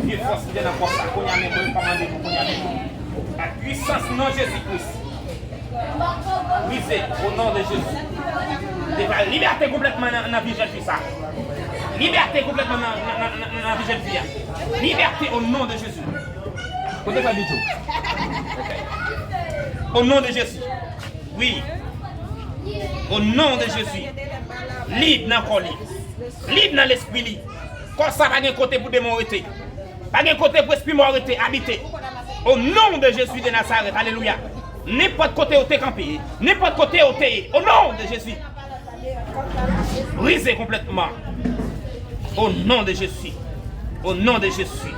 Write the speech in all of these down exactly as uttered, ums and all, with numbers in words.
Vye fòs ki te nan kò sa, kounye a menm, mwen kòmande nou kounye a menm. Ak pwisans non Jezi Kris. Brize, o non de Jezi. Deklare libète konplètman nan, nan vi jèn fi sa. Libète konplètman nan, nan, nan, nan, nan vi jèn fi a. Libète o non de Jezi. Kote frè Bidjo? O non de Jezi. Wi. O non de Jezi. Lib nan kò li. Lib nan lespri li. Kò sa pa gen kote pou demon rete. Pa gen kote pou espri mò rete, abite. O non de Jezi de Nazarèt, alelouya. Nenpòt kote yo te kanpe, nenpòt kote yo te ye, o non de Jezi. Brize konplètman. O non de Jezi. O non de Jezi.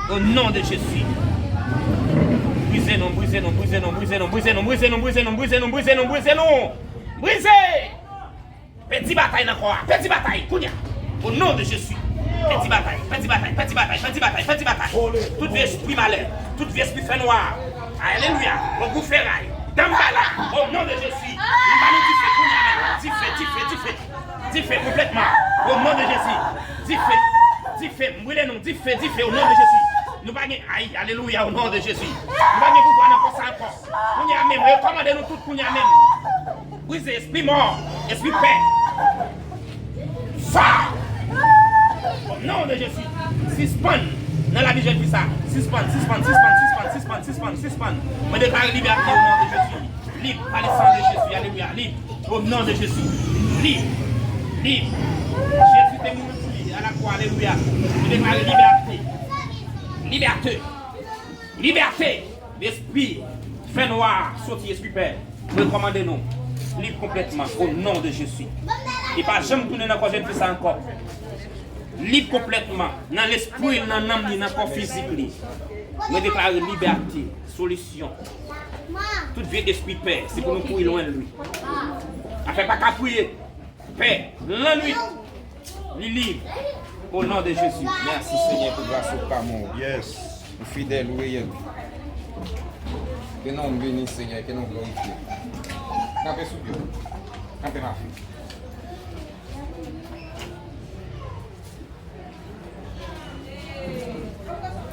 O non de Jezi. Brize non, brize non, brize non, brize non, brize non, brize non, brize non, brize non, brize non, brize non, brize non. Brize! Pèdi batay nan kò a. Pèdi batay kounye a. O non de Jezi. Pèdi batay, pèdi batay, pèdi batay, pèdi batay, pèdi batay. Tout vye espri malè, tout vye espri fènwa. Alelouya. Ogou feray. Danbala. O non de Jezi. M ba nou dife kounye a menm. Dife, dife, dife. Dife konplètman. O non de Jezi. Dife. Dife. M brile nou. Dife, dife. O non de Jezi. Nou pa gen. Ay, alelouya. O non de Jezi. Nou pa gen pouvwa nan kò sa ankò. Kounye a menm. Rekòmande nou tout kounye a menm. Brize espri mò, espri pè. Sa! O non de Jezi, sispann nan lavi jèn fi sa. Sispann, sispann, sispann. Mwen deklare libète o non de Jezi. Lib, pa le san de Jezi, alelouya, lib. O non de Jezi, lib, lib. Jezi te mouri pou li a la kwa, alelouya. Mwen deklare libète. Libète. Libète. Lespri fènwa, soti, espri pè. Mwen kòmande nou lib konplètman o non de Jezi. E pa janm tounen nan kò jèn fi sa ankò. Lib konplètman nan lespri l, nan nanm li, nan kò fizik li. Mwen deklare libète, solisyon. Tout vye espri pè, se pou nou kouri lwen li. Afè pa ka priye. Pè, lannwit, li lib. O non de Jezi. Mèsi, Senyè, pou gras ou, pa mwen. Yes. Ou fidèl, ou reyèl. Ke non w beni, Senyè, ke non w glorifye. Kanpe sou pye w. Kanpe, mafi.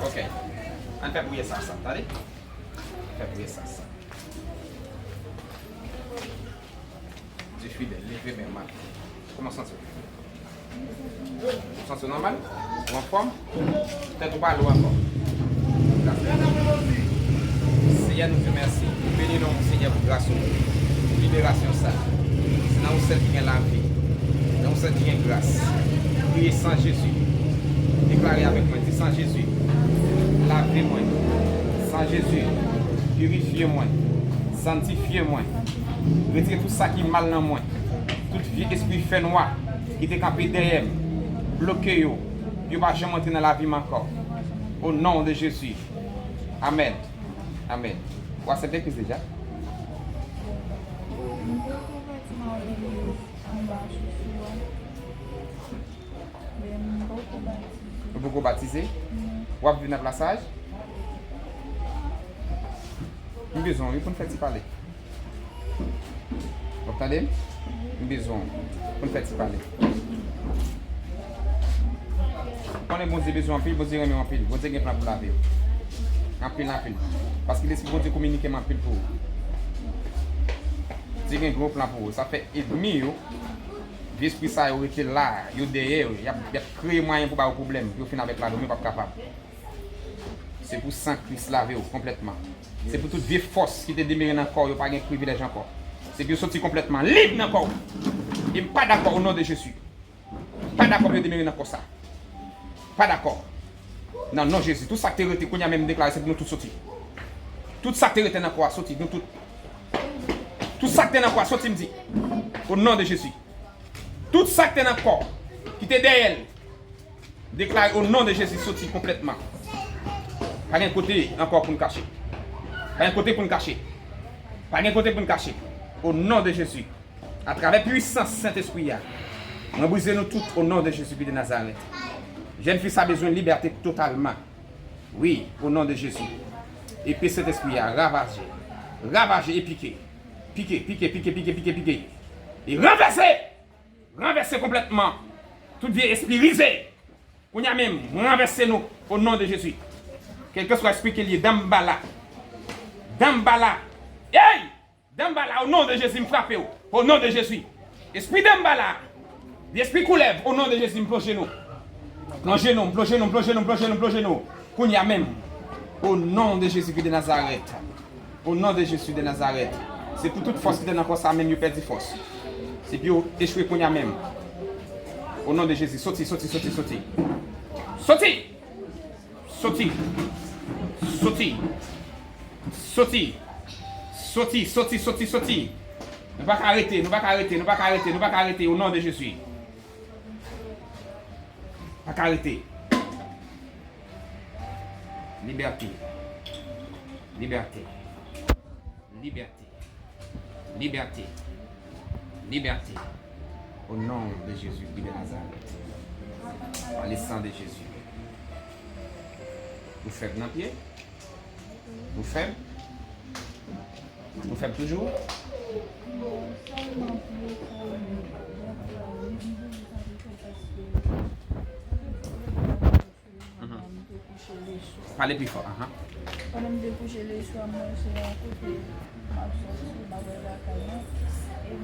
Ok. Ann fè priyè sa ansanm, tande? Fè priyè sa ansanm. Di fidèl, leve men w, mafi. Kòman w santi w? Ou santi w nòmal? Ou anfòm? Tèt ou pa lou ankò? Senyè, nou di mèsi. Nou beni non w, Senyè, pou gras ou, pou liberasyon sa. Se nan ou sèl ki gen lavi. Nan ou sèl ki gen gras. Priye san Jezi. Deklare avèk mwen, di san Jezi. Lave mwen. San Jezi. Pirifye mwen. Sanntifye mwen. Retire tout sa ki mal nan mwen. Tout vye espri fènwa ki te kanpe dèyè m, bloke yo, pou yo pa janm antre nan lavi m ankò. O non de Jezi. Amèn. Amèn. Ou aksepte Kris deja? Mwen poko konvèti nan legliz anba chouchou a. Men m poko batize. Ou poko batize? Non. W ap viv nan plasaj? M bezwen w wi pou n fè ti pale. W ap tande m? M bezwen w pou n fè ti pale. Konnen Bondye bezwen w anpil, Bondye renmen w anpil, Bondye gen plan pou lavi w. Anpil, anpil. Paske Lespri Bondye kominike m anpil pou ou. Bondye gen gwo plan pou ou. Sa fè ènmi yo, vye espri sa yo rete la, yo dèyè w, y ap, y ap kreye mwayen pou ba ou pwoblèm, pou yo fin avèk lavi w, men yo p ap kapab. Se pou san Kris lave w konplètman. Se pou tout vye fòs ki te demere nan kò w, yo pa gen privilèj ankò. Se pou yo soti konplètman lib nan kò w. E m pa dakò o non de Jezi. Pa dakò pou yo demere nan kò sa. Pa dakò. Nan non Jezi, tout sa k te rete kounye a menm m deklare se pou nou tout soti. Tout sa k te rete nan kò a soti, nou tout. Tout sa k te nan kò a soti m di. O non de Jezi. Tout sa k te nan kò ki te dèyè l. Deklare o non de Jezi soti konplètman. Pa gen kote ankò pou n kache. Pa gen kote pou n kache. Pa gen kote pou n kache. O non de Jezi. Atravè pwisans Sentespri a, mwen brize nou tout o non de Jezi de Nazarèt. Jèn fi sa bezwen libète totalman. Wi, o non de Jezi. Epe Sentespri a, ravaje. Ravaje e pike. Pike, pike, pike, pike, pike, pike. E ranvèse! Ranvèse konplètman tout vye espri rize. Kounye a menm, mwen ranvèse nou, o non de Jezi. Kèlkeswa espri ke l ye, Dambala. Dambala. Ey! Dambala, o non de Jezi, m frape w. O non de Jezi. Espri Dambala. Espri koulèv, o non de Jezi, m plonje nou. Plonje nou, m plonje nou, m plonje nou, m plonje nou, m plonje nou. Kounye a menm. O non de Jezi de Nazarèt. O non de Jezi de Nazarèt. Se pou tout fòs ki te nan kò sa menm yo pèdi fòs. Se pou yo echwe kounye a menm. O non de Jezi, soti, soti, soti, soti. Soti! Soti! Soti! Soti! Soti, soti, soti, soti! Nou pa ka rete, nou pa ka rete, nou pa ka rete, nou pa ka rete, o non de Jezi. Pa ka rete. Libète. Libète. Libète. Libète. Libète. O non de Jezi ki de Nazarèt. Pa le san de Jezi. Ou fèb nan pye? Ou fèb? Ou fèb toujou? Mhm. Pale pi fò. Ahan. Pandan m te kouche leswa, mwen se yon kote m ap sòti, m ap al lakay mwen. E m,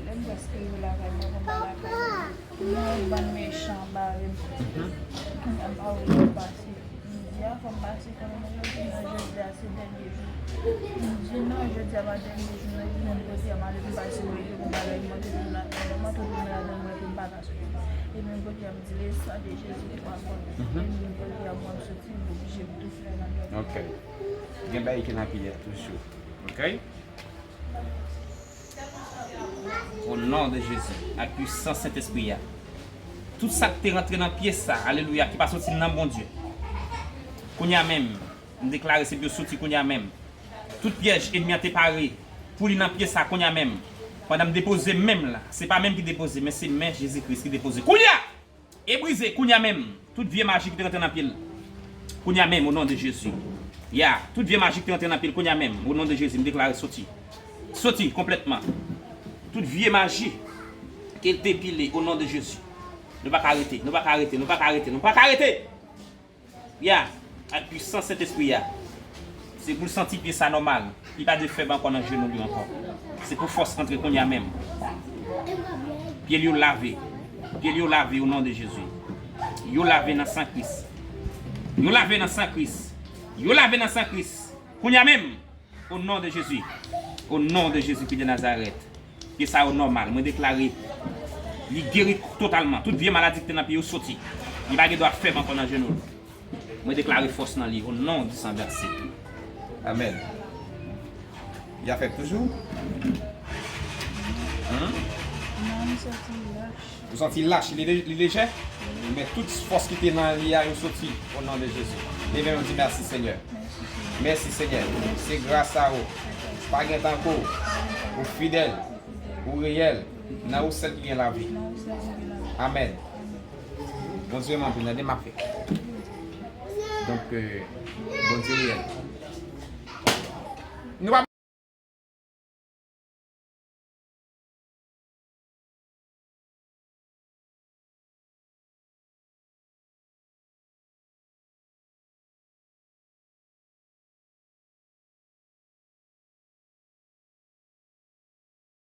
lè m prèske rive lakay mwen, m anba lakay mwen, yon bann mechan bare m. Mhm. M pa wè lè m pase. M di a fò m pase kanmenm jodi, nan jodi a se dènye jou. M di non, jodi a pa dènye jou, nan jounen m kote a m ale m pase wè yon bagay, m antre tounen ladan, m antre tounen ladan, m wè ke m pa ka soti. E menm kote a m di le san de Jezi pou pa kont. Mhm. E menm kote a mwen m soti, m oblije m tou fè nan jodi. Ok. Gen bagay ki nan pye a toujou. Ok? O non de Jezi, ak pwisans Sentespri a. Tout sa k te rantre nan pye sa, alelouya, ki pa soti nan Bondye. Kounye a menm, m deklare se pou yo soti kounye a menm. Tout pyèj ènmi an te pare pou li nan pye sa kounye a menm. Pandan m depoze men m la, se pa men m ki depoze, men se men Jezi Kris ki depoze. Kounye a! E brize, kounye a menm. Tout vye maji ki te rantre nan pye l. Kounye a menm, o non de Jezi. Ya, tout vye maji ki te rantre nan pye l, kounye a menm, o non de Jezi, m deklare soti. Soti konplètman. Tout vye maji ke l te pile, o non de Jezi. Nou pa ka rete, nou pa ka rete, nou pa ka rete, nou pa ka rete! Ya, ak pwisans Sentespri a. Se pou l santi pye sa nòmal. Li pa dwe fèb ankò nan jenou li ankò. Se pou fòs antre kounye a menm. Pye l yo lave. Pye l yo lave o non de Jezi. Yo lave nan san Kris. Yo lave nan san Kris. Yo lave nan san Kris. Kounye a menm. O non de Jezi. O non de Jezi ki de Nazarèt. Pye sa yo nòmal. Mwen deklare li geri totalman. Tout vye maladi ki te nan pye yo soti. Li pa gen dwa fèb ankò nan jenou l. Mwen deklare fòs nan li o non di san vèse. Amèn. Li ap fèb toujou? Humm? Non, m santi lach. Ou santi lach, li, li lejè? Wi. Men tout fòs ki te nan li a, yo soti o non de Jezi. Leve men w di mèsi Senyè. Mèsi Senyè. Se gras a ou. Pa gen tankou ou. Ou fidèl. Ou reyèl. Nan ou sèl ki gen lavi. Amèn. Bondye renmen anpil, tande m ap fè. Donk, euh, Bondye reyèl. Nou pa